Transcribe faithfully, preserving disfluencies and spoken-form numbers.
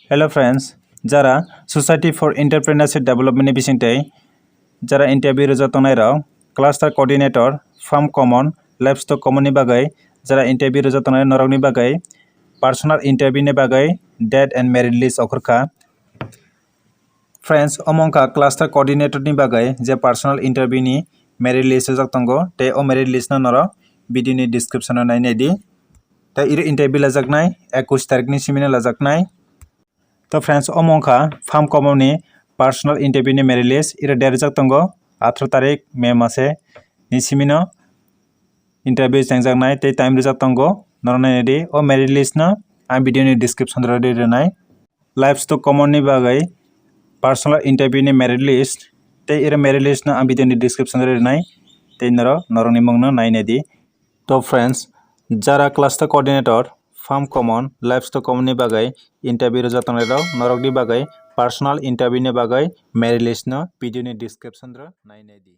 Hello friends, jara Society for Entrepreneurship Development ni bisingtwi jara interview rwjak tongnai rok, cluster coordinator, farm common, livestock common ni bagwi jara interview rwjak tongnai norok ni bagwi personal interview ni bagwi date and merit list okhorkha. Friends, omo wngkha cluster coordinator ni bagwi je personal interview ni merit list rwjak tongo, tei o merit list no norok video ni description o nai nai di. Tei iro interview lajaknai ekush tarik ni simi no lajaknai. To friends, omo wngkha farm common ni personal interview ni merit list, iro date rwjak tongo atharo tarik May mase ni simi no interview chengjaknai tei time rwjak tongo, norok nai nai di. O merit list no ang video ni description o rwi rwnai. Livestock common ni bagwi personal interview ni merit list tei iro merit list no ang video ni description o rwi rwnai tei norok norok ni mung no nai nai di. To friends, jara cluster coordinator, farm common, livestock common ni bagwi interview rwjak tongnai rok, norok ni bagwi personal interview ni bagwi merit list no video ni description o nai nai di.